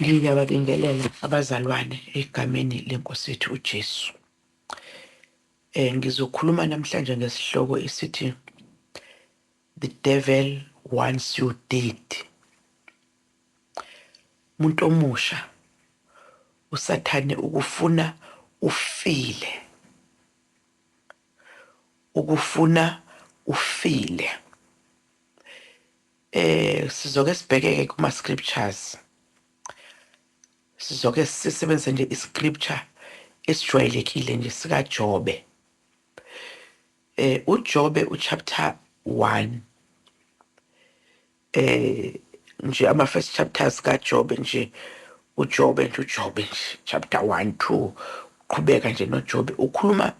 Ngiyababingelela abazalwane egameni lenkosi yethu uJesu. Ngizokhuluma namhlanje ngesihloko esithi The Devil Wants You Dead. Umuntu omusha uSathane ukufuna ufile. Ukufuna ufile. Sizoke sibheke kuma scriptures. Sizoke sisebenzise nje iscripture esijwayelekile nje sikaJobe. uJobe uchapter 1, nje ama first chapters kaJobe nje, uJobe nje chapter 1 2, qhubeka nje noJobe ukhuluma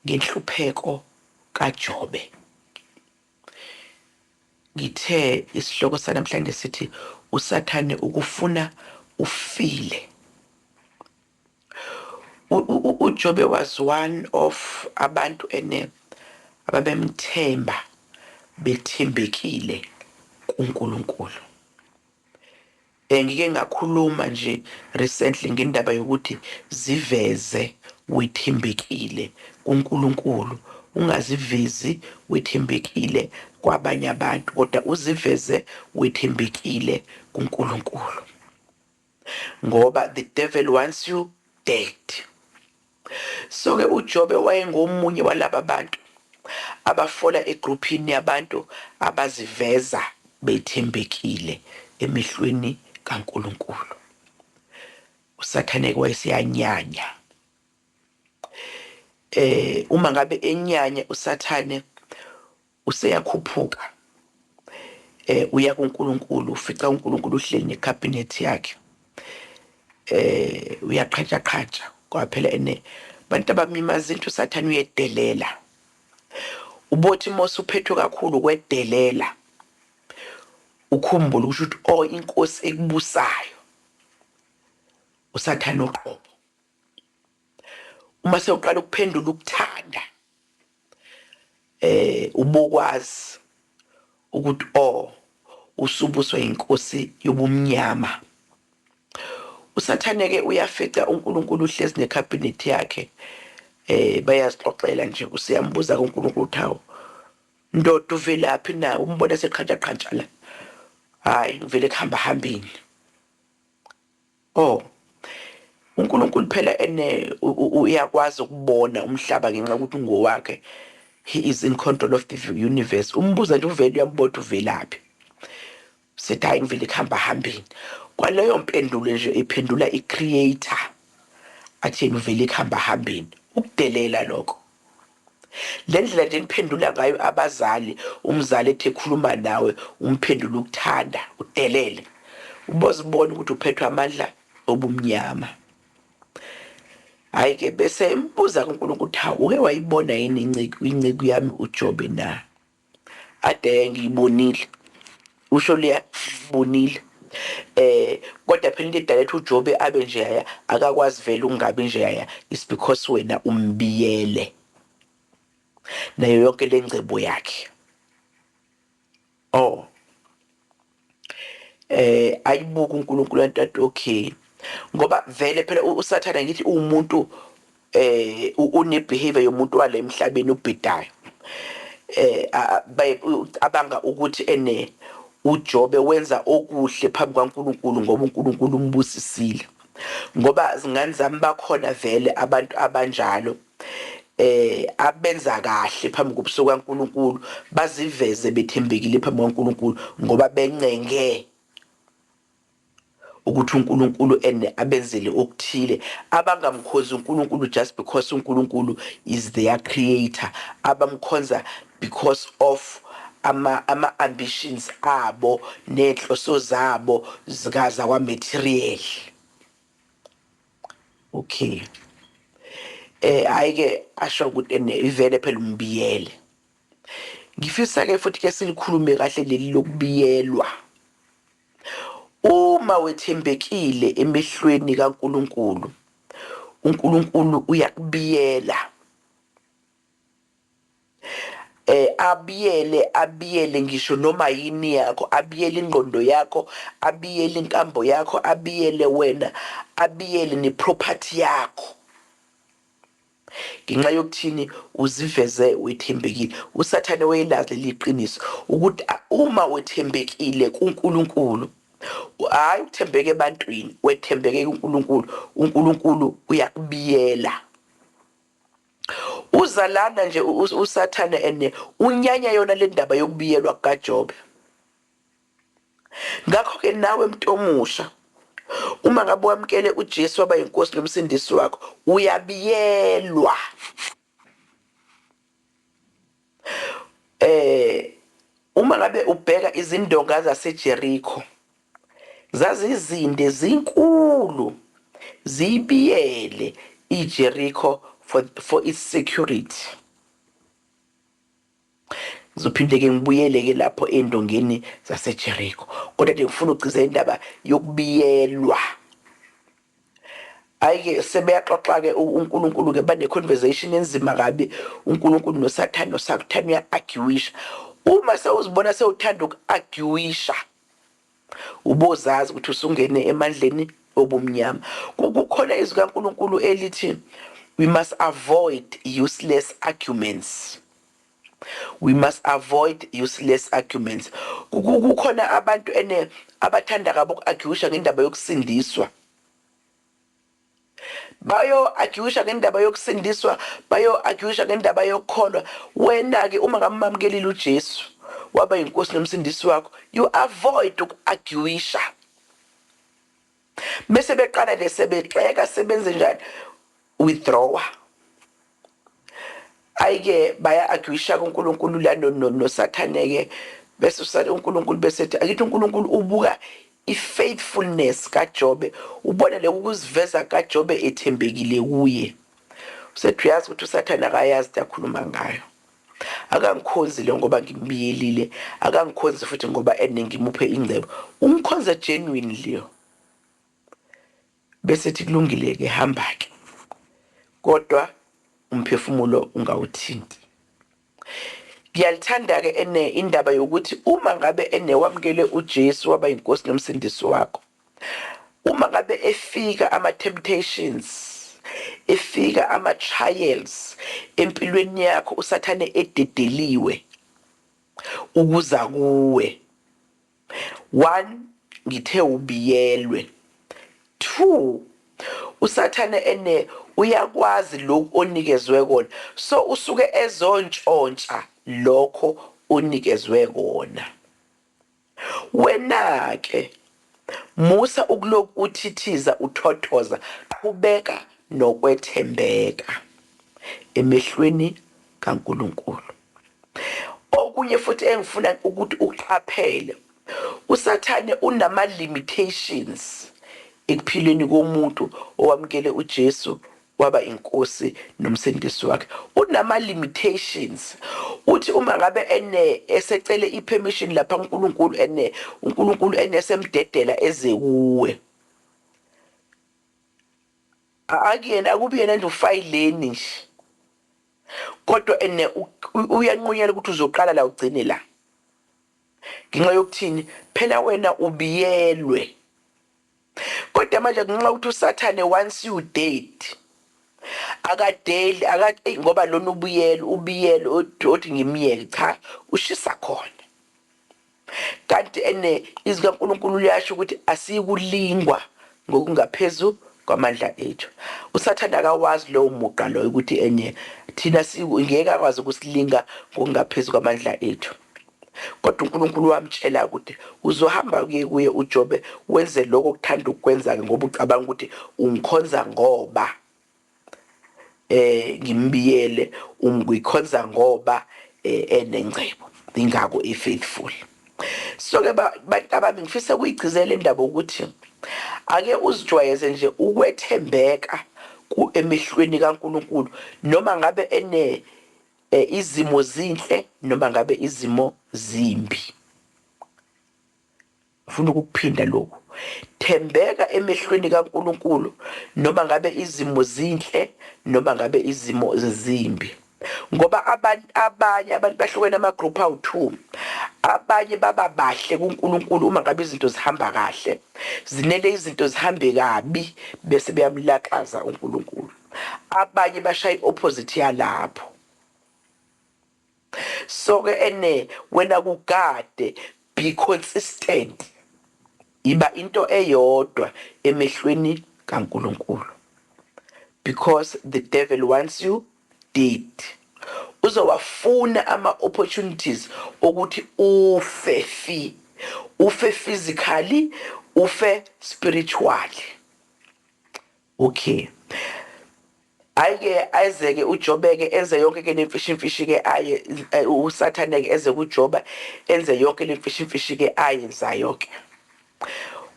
ngenhlupheko kaJobe. Ngithe isihloko sanamhlanje sithi uSathane ukufuna ufile. uJobe was one of abantu ene ababemthemba bethembekile kuNkulunkulu. Ngike ngakhuluma nje recently ngendaba yokuthi ziveze wethembekile kuNkulunkulu, ungazivezi wethembekile kwabanye abantu, kodwa uziveze wethembekile kuNkulunkulu, ngoba the devil wants you dead. So ke uJobe wayengomunye walaba bantu abafola egroupini yabantu abaziveza bethembekile emehlweni kaNkulunkulu. uSathane wayesiyanyanya. Uma ngabe enyanya uSathane useyakhuphuka, uya kuNkulunkulu, ufica uNkulunkulu uhleli necabinet yakhe, uyaqhatsha qhatsha kwaphela. Ene bantu abamimaza into, uSathane uyedelela. Ubothi mose uphethwe kakhulu kwedelela, ukhumbule ukuthi oh, inkosi ekubusayo uSathane uqobo. Uma sewuqala ukuphendula ukuthanda, ubokwazi ukuthi oh, usubuswa inkosi yobumnyama. uSathane ke uyafica uNkulunkulu uhlezi necabinet yakhe, bayazixoxela nje. Usiyambuza kuNkulunkulu ukuthi hawu ndoda, uvelaphi na? Umbona seqhantsha qhantsha la, hayi ngivele kuhamba hambini. Oh, uNkulunkulu phela ene uyakwazi ukubona umhlaba ngenxa yokuthi ungowakhe, he is in control of the universe. Umbuza nje uvele uyambona uvelaphi, sithi hayi ngivele kuhamba hambini. Kwaleyo mpendulo nje iphendula i-creator, athi yena uvele kuhamba hambini. Ukudelela lokho. Le ndlela nje niphendula ngayo abazali, umzali ethi ekhuluma nawe umphendula ukuthanda, udelele, ubozibona ukuthi uphethwe amandla obumnyama. Hayi ke bese imbuza kuNkulunkulu ukuthi hawu, uke wayibona yini inceku yami uJobe na? Ade ngiyibonile, usho liya ngibonile. Kodwa phela into edala ethi uJobe abe nje yaya, akakwazi vele ukungabi nje yaya, is because wena umbiyele nayo yonke lengcebo yakhe. Oh, ayibuka uNkulunkulu antathi okay, ngoba vele phela uSathane ngithi umuntu une behavior yomuntu wale emhlabeni ubhidayo. Abanga ukuthi ene uJobe wenza okuhle phambi kwaNkulunkulu ngoba uNkulunkulu umbusisile, ngoba zingane zami bakhona vele abantu abanjalo, abenza kahle phambi kobuso kaNkulunkulu, baziveze bethembekile phambi kwaNkulunkulu ngoba bencenge ukuthi uNkulunkulu ene abenzele okuthile, abangamkhozi uNkulunkulu just because uNkulunkulu is their creator, abamkhonza because of ama ambitions abo nenhloso zabo zikaza kwa material. Okay, ayike asho ukuthi ene ivele phela umbiyele. Ngifisa ke futhi ke silikhulume kahle leli lokubiyelwa. Uma wethembekile emehlweni kaNkulunkulu, uNkulunkulu uyakubiyela. Abiyele, abiyele ngisho noma yini yakho, abiyele ingqondo yakho, abiyele inkambo yakho, abiyele wena, abiyele neproperty yakho. Ngenxa yokuthini? Uziveze wethembekile. USathane wayelazi leli qiniso ukuthi uma wethembekile kuNkulunkulu, hayi ukuthembeka ebantwini, wethembeke kuNkulunkulu, uNkulunkulu uyakubiyela. Uzalana nje uSathane ene unyanya yona le ndaba yokubiyelwa kukaJobe. Ngakho-ke nawe mntomusha, uma ngabe wamukele uJesu waba yinkosi nomsindisi wakho, uyabiyelwa. Uma ngabe ubheka izindonga zaseJeriko, zazizinde zinkulu, ziyibiyele iJeriko for its security. Ngizophinde ke ngibuyele ke lapho endongeni zaseJeriko, kodwa nje ngifuna ukugciza indaba yokubiyelwa. Ayike sebeyaxoxa ke uNkulunkulu ke, bane conversation enzima kabi uNkulunkulu noSathane, noSathane uya-arguisha. Uma sewuzibona sewuthanda uku-arguisha, ubozazi ukuthi usungene emandleni obumnyama. Kukhona izwi kaNkulunkulu elithi we must avoid useless arguments. We must avoid useless arguments. Kukhona abantu ene abathanda kabi uku-arguisha ngendaba yokusindiswa. Bayo-arguisha ngendaba yokusindiswa, bayo-arguisha ngendaba yokukholwa. Wena-ke uma ngamamkelile uJesu waba yinkosi nomsindisi wakho, you avoid uku-arguisha. Bese beqala nje sebexeka sebenze njani, withdraw. Ayike baya-arguisha kuNkulunkulu la noSathane ke, bese usale uNkulunkulu bese ethi akithi uNkulunkulu ubuka i-faithfulness kaJobe, ubona lokhu kuziveza kaJobe ethembekile kuye. Usethi uyazi ukuthi uSathane akayazi into akhuluma ngayo, akangikhonzi lo ngoba ngimbiyelile, akangikhonzi futhi ngoba ene ngimuphe ingcebo, ungikhonza genuinely. Bese ethi kulungile ke, hamba ke, kodwa umphefumulo ungawuthinti. Ngiyalithanda ke ene indaba yokuthi uma ngabe ene wamukele uJesu waba yinkosi nomsindisi wakho, uma ngabe efika ama temptations, efika ama trials empilweni yakho, uSathane ededeliwe ukuza kuwe. 1, ngithe ubiyelwe. 2, uSathane ene uyakwazi lokhu onikezwe kona, so usuke ezontshontsha lokho onikezwe kona. Wena ke musa ukuloku uthithiza uthothoza, qhubeka nokwethembeka emehlweni kaNkulunkulu. Okunye futhi engifuna ukuthi uqaphele, uSathane unama limitations ekuphileni komuntu owamukele uJesu waba inkosi nomsindisi wakhe. Unama limitations. Uthi uma ngabe ene esecele ipermission lapha kuNkulunkulu, ene uNkulunkulu enesemdedela eze kuwe, akuyena akubi yena nje ufayileni nje, kodwa ene uyanqunyela ukuthi uzoqala la ugcine la. Ngenxa yokuthini? Phela wena ubiyelwe. Kodwa manje ngenxa yokuthi uSathane once you date, akadeli, akade ngoba lona ubuyele, ubiyele othi ngimyeke, cha, ushisa khona. Kanti ene izwi kaNkulunkulu liyasho ukuthi asiyikulingwa ngokungaphezu kwamandla ethu. uSathane akawazi lowo muqa loyo ukuthi enye thina ngeke akwazi ukusilinga ngokungaphezu kwamandla ethu. Kodwa uNkulunkulu wamtshela ukuthi uzohamba kuye kuye uJobe wenze lokho okuthanda ukukwenza ke, ngoba ucabanga ukuthi ungikhonza ngoba ngimbiyele, ungikhonza ngoba enengcebo, ingakho e-faithful. So ke bantu abami, ngifisa ukuyigcizela indaba ukuthi ake uzijwayeze nje ukwethembeka emehlweni kaNkulunkulu, noma ngabe ene izimo zinhle noma ngabe izimo zimbi. Ngifuna ukukuphinda lokhu, thembeka emehlweni kaNkulunkulu noma ngabe izimo zinhle noma ngabe izimo zimbi. Ngoba abantu, abanye abantu bahlukene ama-group awu-2. Abanye baba bahle kuNkulunkulu uma ngabe izinto zihamba kahle, zinele izinto zihambe kabi bese beyamlaxaza uNkulunkulu. Abanye bashaya i-opposite yalapho. So ke ene wena kugade, be consistent, iba into eyodwa emehlweni kaNkulunkulu, because the devil wants you dead. Uzowafuna ama-opportunities okuthi ufe fi, ufe physically, ufe spiritually. Okay, ayike ayizeke uJobeke enze yonke ke lemfishi imfishi ke aye uSathane ke eze kuJoba enze yonke lemfishi imfishi ke ayenzayo ke.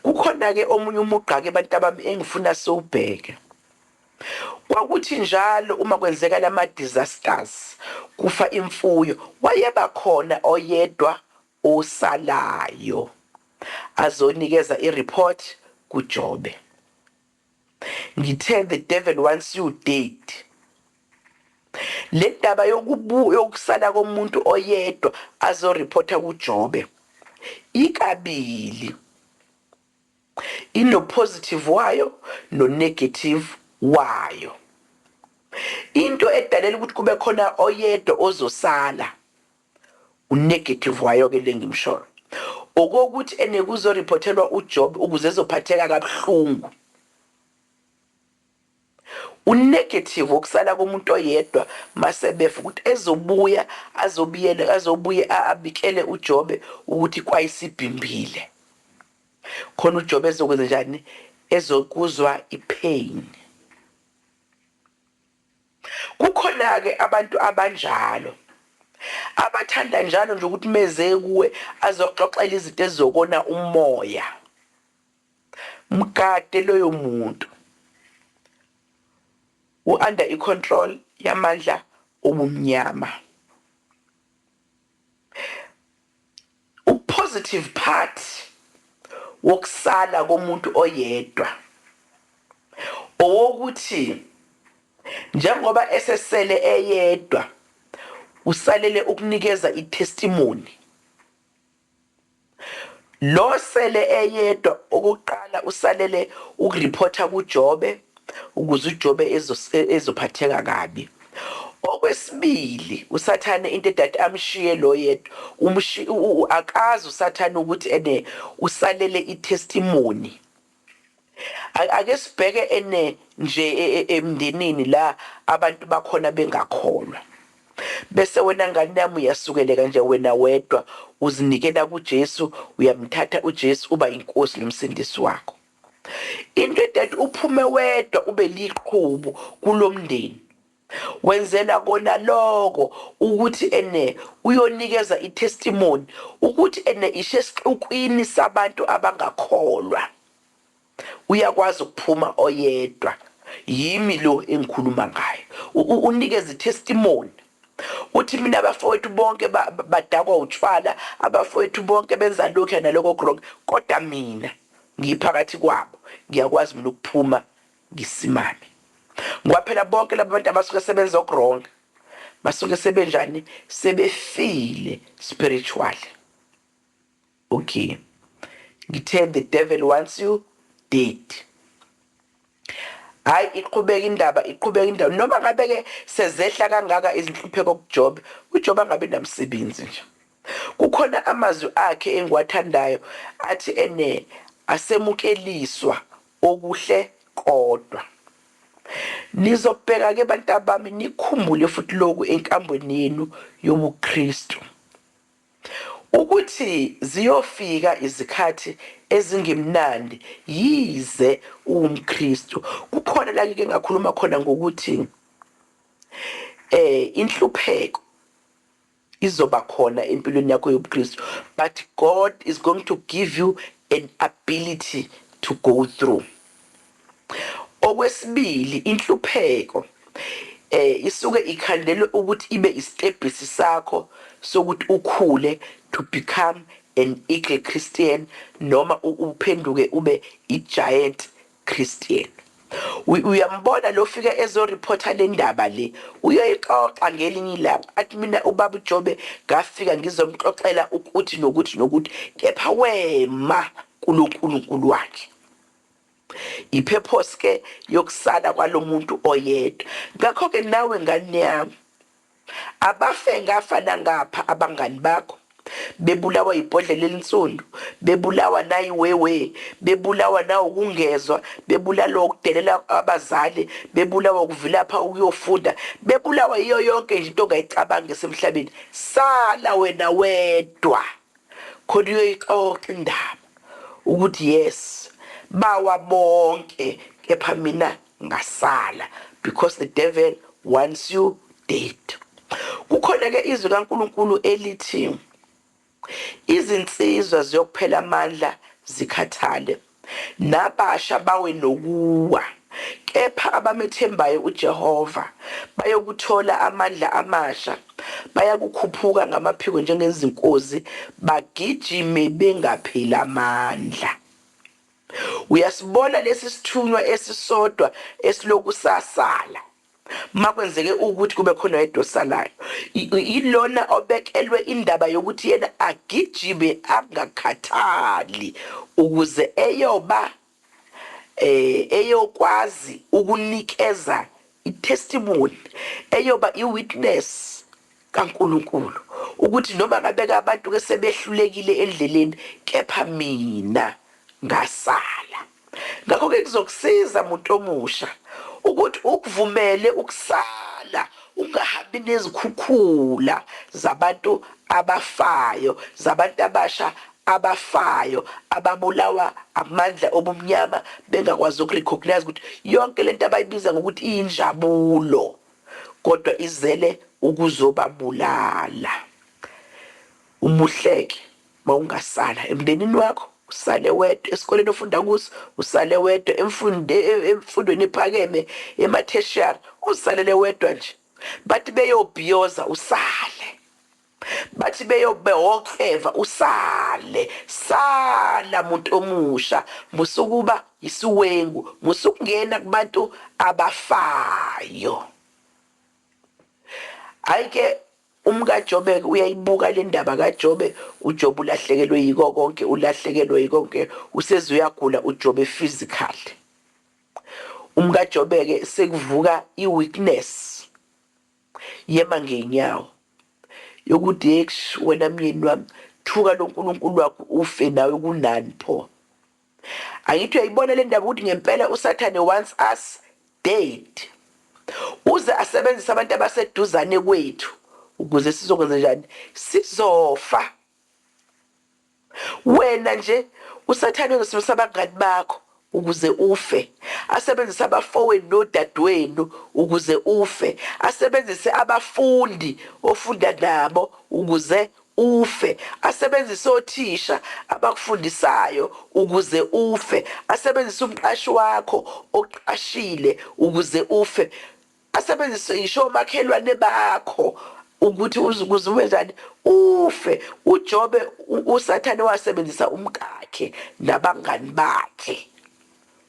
Kukhona ke omunye umugqa ke bantu abami engifuna siwubheke. Kwakuthi njalo uma kwenzeka lama disasters kufa imfuyo, wayeba khona oyedwa osalayo azonikeza ireport kuJobe. Ngithe the devil wants you dead. Le ndaba yokusala komuntu oyedwa azoreporta kuJobe ikabili, ino positive wayo no negative wayo. Into edalela ukuthi kube khona oyedwa ozosala, unegative wayo ke lengimsholo okokuthi ene kuzoreportelwa uJob ukuze ezophatheka kabuhlungu. Unegative wokusala komuntu oyedwa masebefa ukuthi ezobuya azobiyele azobuye abikele uJobe ukuthi kwayisibhimbile khona uJobe ezokwenza njani, ezokuzwa ipain. Kukhona ke abantu abanjalo abathanda njalo nje ukuthi meze kuwe azoxoxela izinto ezizokona umoya. Mgade loyo muntu, u-under i-control yamandla obumnyama. U-positive part wokusala komuntu oyedwa owokuthi njengoba esesele eyedwa usalele ukunikeza itestimony. Lo sele eyedwa okokuqala usalele ukureporta kuJobe ukuze uJobe ezophatheka kabi. Okwesibili, uSathane into edade amshiye lo yedwa, akazi uSathane ukuthi ene usalele itestimony. Ake sibheke ene nje emndenini la abantu bakhona bengakholwa, bese wena ngane yami uyasukeleka nje wena wedwa uzinikela kuJesu, uyamthatha uJesu uba inkosi nomsindisi wakho. Into edade uphume wedwa ube liqhubu kulomndeni, wenzela kona lokho ukuthi ene uyonikeza itestimony ukuthi ene ishe esixukwini sabantu abangakholwa. Uyakwazi ukuphuma oyedwa, yimi lo engikhuluma ngayo. Unikeza itestimony uthi mina abafowethu bonke badakwa utshwala, abafowethu bonke benza lokhu naloko wrong, kodwa mina ngiphakathi kwabo ngiyakwazi mina ukuphuma ngisimame. Ngoba phela bonke laba bantu abasuke sebenza okurong basuke sebenjani, sebefile spiritually. Okay, ngithe the devil wants you dead. Hayi, iqhubeka indaba, iqhubeka indaba. Noma ngabe ke sezehla kangaka izinhlupheko kuJob, uJob angabe namsebenzi nje. Kukhona amazwi akhe engiwathandayo athi ene asemukeliswa okuhle kodwa. Nizobheka ke bantu abami, nikhumbule futhi lokhu enkambweni yenu yobuKristu, ukuthi ziyofika izikhathi ezingemnandi yize uwumKristu. Kukhona la ke ngakhuluma khona ngokuthi inhlupheko izoba khona empilweni yakho yobuKristu, but God is going to give you an ability to go through. Okwesibili, inhlupheko isuke ikhandelwe ukuthi ibe isitebhisi sakho sokuthi ukhule to become an eagle Christian, noma uphenduke ube i-giant Christian. Uyambona lo fika ezoreporta le ndaba le, uyoyixoxa ngelinye ilanga, athi mina ubaba uJobe ngafika ngizomxoxela ukuthi nokuthi nokuthi, kepha wema kuloNkulunkulu wakhe. Ipurpose ke yokusala kwalomuntu oyedwa. Ngakho ke nawe ngane yami, abafe ngafa nangapha abangani bakho, bebulawa ibhodlela elinsundu, bebulawa nayiwewe, bebulawa nawukungezwa, bebulawa ukudelela abazali, bebulawa ukuvilapha ukuyofunda, bebulawa yiyo yonke nje into ongayicabanga esemhlabeni. Sala wena wedwa, khona uyoyixoxa indaba ukuthi yes, bawa bonke kepha mina ngasala, because the devil wants you dead. Kukhona ke izwi kaNkuluNkulu elithi izinsizwa ziyokuphela amandla zikhathale, nabasha bawe nokuwa, kepha abamethembayo uJehova bayokuthola amandla amasha, bayakukhuphuka ngamaphiko njengezinkozi, bagijime bengapheli amandla. Uyasibona lesi sithunywa esisodwa esiloku sasala makwenzeke ukuthi kube khona oyedwa osalayo, ilona obekelwe indaba yokuthi yena agijime angakhathali ukuze eyoba eyokwazi ukunikeza itestimony, eyoba iwitness kaNkuluNkulu ukuthi noma ngabe abantu ke sebehlulekile endleleni, kepha mina ngasala. Ngakho ke kuzokusiza muntu omusha ukuthi ukuvumele ukusala, ungahambi nezikhukhula zabantu abafayo, zabantu abasha abafayo, ababulawa amandla obumnyama, bengakwazi ukurecognize ukuthi yonke lento abayibiza ngokuthi iyinjabulo kodwa izele ukuzobabulala. Umuhleke mawungasala emndenini wakho, usale wedwa esikoleni ofunda kuso, usale wedwa emfundweni ephakeme ema-tertiary, usalele wedwa nje. Bathi beyobhiyoza usale, bathi beyobehokleva usale. Sala muntu omusha, musukuba isiwengu, musukungena kubantu abafayo. Ayike umkaJobe uyayibuka le ndaba kaJobe. uJobe ulahlekelwe yiko konke, ulahlekelwe yiko konke, useze uyagula uJobe physically. UmkaJobe ke sekuvuka iweakness yema ngenyawo yokuthi yesh, wena myeni wami, thuka lo nkulunkulu wakho ufe nawe kunani pho. Angithi uyayibona le ndaba ukuthi ngempela uSathane wants us dead, uze asebenzise abantu abaseduzane kwethu ukuze sizokwenza njani, sizofa. Wena nje uSathane uzosebenzisa abangani bakho ukuze ufe, asebenzise abafowenu nodadewenu ukuze ufe, asebenzise abafundi ofunda nabo ukuze ufe, asebenzise othisha abakufundisayo ukuze ufe, asebenzise umqashi wakho oqashile ukuze ufe, asebenzise ngisho omakhelwane bakho ukuthi ukuze ube njani, ufe. uJobe uSathane wasebenzisa umkakhe nabangani bakhe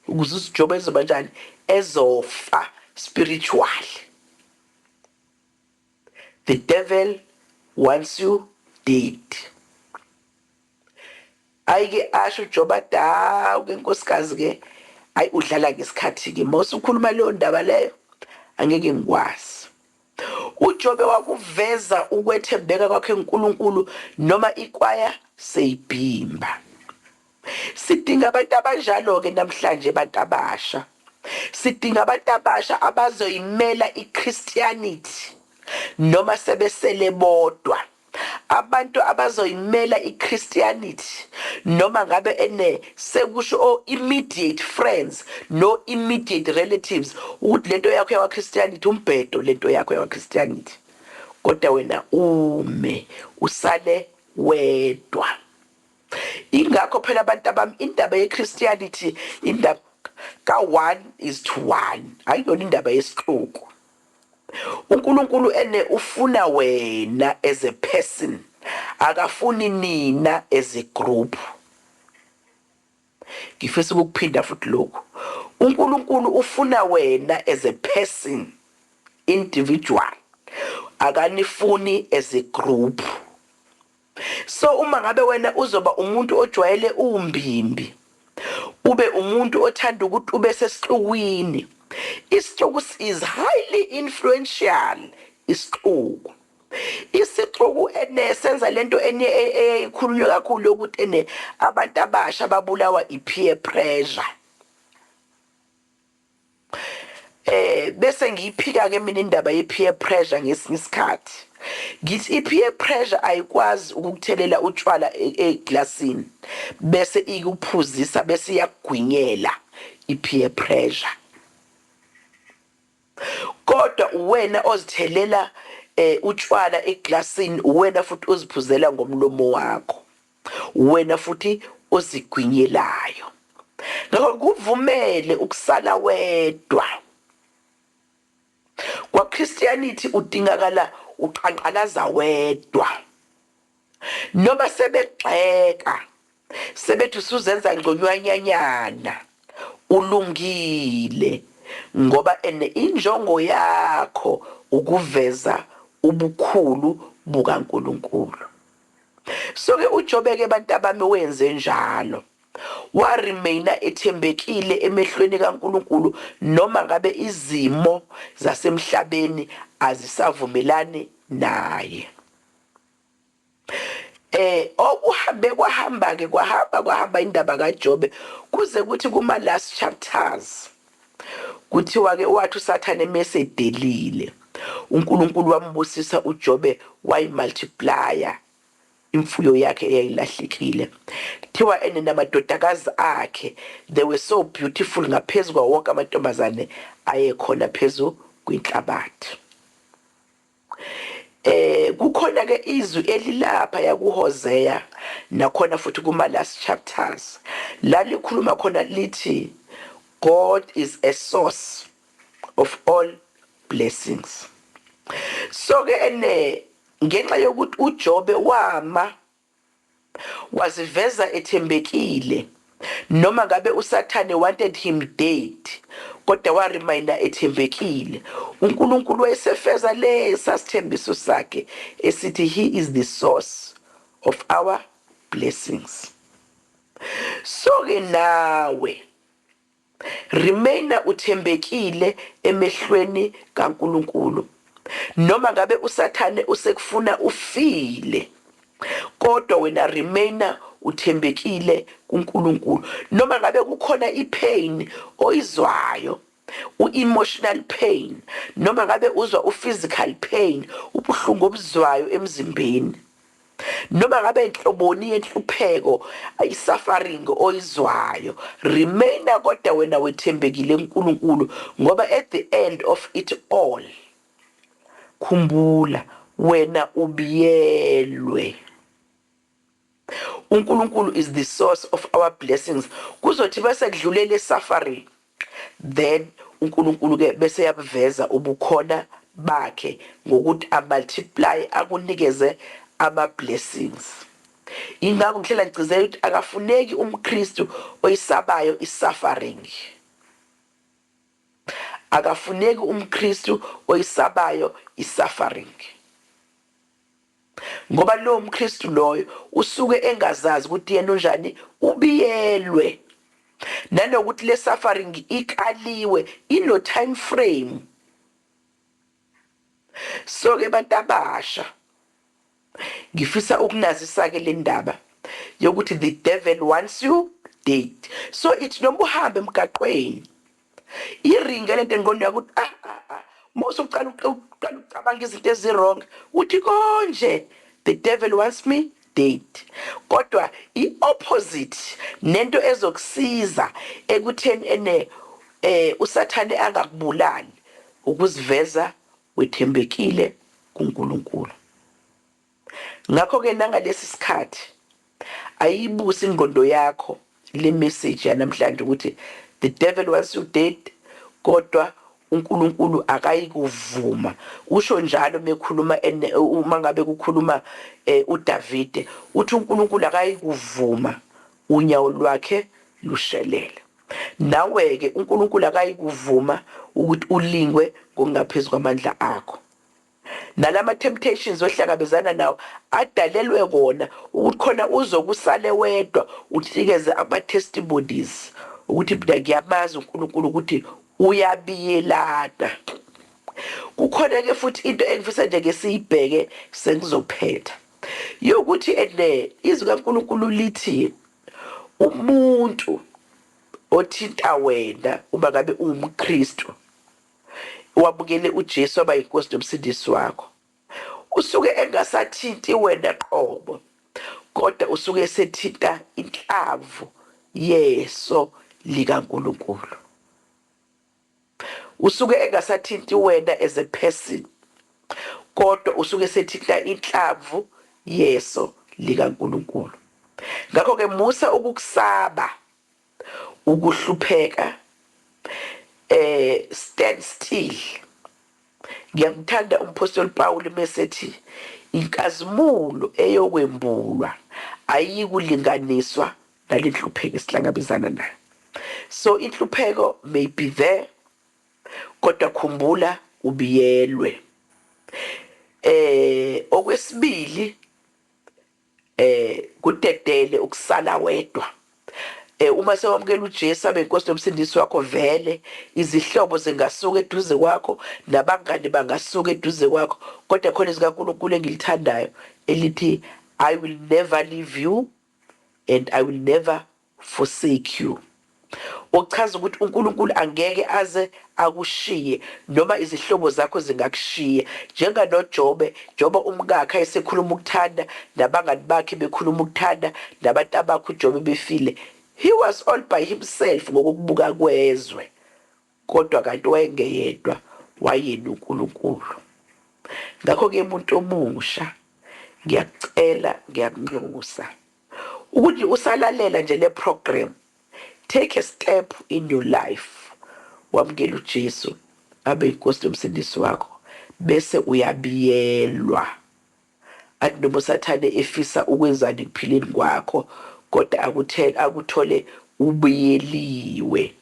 ukuze uJobe ezoba njani, ezofa spiritually. The devil wants you dead. Ayike asho uJobe athi, hawu ke nkosikazi ke, ayi udlala ngesikhathi ke, mawusukhuluma leyo ndaba leyo angeke ngikwazi. uJobe wakuveza ukwethembeka kwakhe kuNkulunkulu noma ikwaya seyibhimba. Sidinga abantu abanjalo ke namhlanje, abantu abasha. Sidinga abantu abasha abazoyimela iChristianity noma sebesele bodwa. Abantu abazoyimela iChristianity noma ngabe ene sekusho o immediate friends no immediate relatives ukuthi lento yakho yakwa Christianity umbhedo, lento yakho yakwa Christianity, kodwa wena ume usale wedwa. Ingakho phela abantu abami indaba yeChristianity indaba ka 1 is to 1, ayiyona indaba yesixuku. uNkulunkulu ene ufuna wena as a person, akafuni nina as a group. Ngifisa ukuphinda futhi lokhu, uNkulunkulu ufuna wena as a person, individual, akanifuni as a group. So uma ngabe wena uzoba umuntu ojwayele umbimbi, ube umuntu othanda ukuthi ube sesixukwini, isixuku is highly influential. Isixuku ene senza lento ene ekhulunywa kakhulu yokuthi ene abantu abasha babulawa i-peer pressure. Bese ngiyiphika ke mina indaba ye-peer pressure ngesinye isikhathi. Ngithi i-peer pressure ayikwazi ukukuthelela utshwala eglasini bese ikuphuzisa bese iyakugwinyela i-peer pressure, kodwa uwena ozithelela utshwala eglasini, uwena futhi oziphuzela ngomlomo wakho, wena futhi ozigwinyelayo. Ngakho kuvumele ukusala wedwa. Kwa Christianity udingakala uqanqalaza wedwa, noma sebegxeka sebethi usuzenza ngconywanyanyana, ulungile, ngoba ene injongo yakho ukuveza ubukhulu bukaNkuluNkulu. So ke uJobe ke, bantu abami, wenze njalo, waremaina ethembekile emehlweni kaNkuluNkulu noma ngabe izimo zasemhlabeni azisavumelani naye. Okuhambe kwahamba ke, kwahamba kwahamba indaba kaJobe kuze kuthi kuma last chapters kuthiwa ke wathi uSathane mesedelile, uNkulunkulu wambusisa uJobe, wayimultiplya imfuyo yakhe eyayilahlekile. Kuthiwa ene namadodakazi akhe, they were so beautiful ngaphezulu kwawo wonke amantombazane ayekhona phezu kwinhlabathi. Kukhona ke izwi elilapha yakuHosea, nakhona futhi kuma last chapters la likhuluma khona lithi God is a source of all blessings. So ke ene ngenxa yokuthi uJobe wama waziveza ethembekile noma ngabe uSathane wanted him dead, kodwa waremaina ethembekile, uNkulunkulu wayesefeza lesa sithembiso sakhe esithi he is the source of our blessings. So ke nawe remaina uthembekile emehlweni kaNkuluNkulu noma ngabe uSathane usekufuna ufile, kodwa wena remaina uthembekile kuNkulunkulu noma ngabe kukhona ipain oyizwayo, u-emotional pain, noma ngabe uzwa u-physical pain, ubuhlungu obuzwayo emzimbeni, noma ngabe inhloboni yenhlupheko, i-suffering oyizwayo, remaina kodwa wena wethembekile kuNkulunkulu, ngoba at the end of it all, khumbula, wena ubiyelwe. uNkulunkulu is the source of our blessings. Kuzothi bese kudlulele suffering, then uNkulunkulu ke bese yabuveza ubukhona bakhe ngokuthi amultiply, akunikeze ama blessings. Ingakho ngihlela ngigcizela ukuthi akafuneki umKristu oyisabayo isuffering, akafuneki umKristu oyisabayo isuffering, ngoba lowo mKristu loyo usuke engazazi ukuthi yena unjani, ubiyelwe, nanokuthi le suffering ikaliwe, ino time frame. So ke bantu abasha, ngifisa ukunazisa ke le ndaba yokuthi the devil wants you dead. So ithi noma uhambe emgaqweni, iringe lento engqondweni yakho ukuthi ah ah ah, uma usuqala uqala ucabanga izinto ezi-wrong, uthi konje the devil wants me dead. Kodwa i-opposite nento ezokusiza ekutheni ene uSathane angakubulali ukuziveza wethembekile kuNkulunkulu. Ngakho ke nangalesi sikhathi ayibusi ingqondo yakho le message yanamhlanje ukuthi the devil wants you dead, kodwa uNkulunkulu akayikuvuma. Usho njalo mekhuluma uma ngabe kukhuluma uDavide, uthi uNkulunkulu akayikuvuma unyawo lwakhe lushelele. Nawe-ke uNkulunkulu akayikuvuma ukuthi ulingwe ngokungaphezu kwamandla akho. Nalama temptations ohlangabezana nawo adalelwe kona ukuthi khona uzokusale wedwa unikeze ama testimonies ukuthi mina ngiyamazi uNkulunkulu ukuthi uyabiyelana. Kukhona ke futhi into engifisa nje ke siyibheke sengizophetha, yokuthi ene izwi kaNkulunkulu lithi umuntu othinta wena uma ngabe uwumKristu wamukele uJesu aba yinkosi nomsindisi wakho, usuke engasathinti wena qobo, kodwa usuke esethinta inhlamvu yeso likaNkulunkulu. Usuke engasathinti wena as a person, kodwa usuke esethinta inhlamvu yeso likaNkulunkulu. Ngakho-ke musa ukukusaba ukuhlupheka, stand still. Ngiyamthanda umpostoli Paul mesethi inkazimulo eyokwembulwa ayikulinganiswa nalenhlupheko esihlangabezana nayo. So inhlupheko may be there, kodwa khumbula ubiyelwe. Okwesibili, kudedele ukusala wedwa. Uma sewamukela uJesu abe inkosi nomsindisi wakho, vele izihlobo zingasuka eduze kwakho nabangani bangasuka eduze kwakho, kodwa khona izikaNkulunkulu engilithandayo elithi I will never leave you and I will never forsake you. Ochaza ukuthi uNkulunkulu angeke aze akushiye noma izihlobo zakho zingakushiya, njenganoJobe, njengoba umkakhe esekhuluma ukuthanda nabangani bakhe bekhuluma ukuthanda nabantu abakhe uJobe befile, he was all by himself ngokubuka kwezwe, kodwa kanti wayengeyedwa, wayena uNkulunkulu. Ngakho-ke umuntu omusha, ngiyakucela, ngiyakunxusa ukuthi usalalela nje le program, take a step in your life, wamukela uJesu abe inkosi nomsindisi wakho, bese uyabiyelwa. Athi noma uSathane efisa ukwenzani ekuphileni kwakho, kodwa akuthole ubuyeliwe.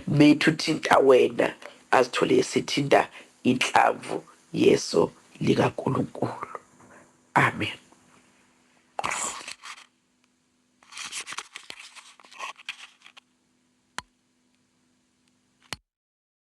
Methu thinta wena, azithole esithinta inhlamvu yeso likaNkulunkulu. Amen.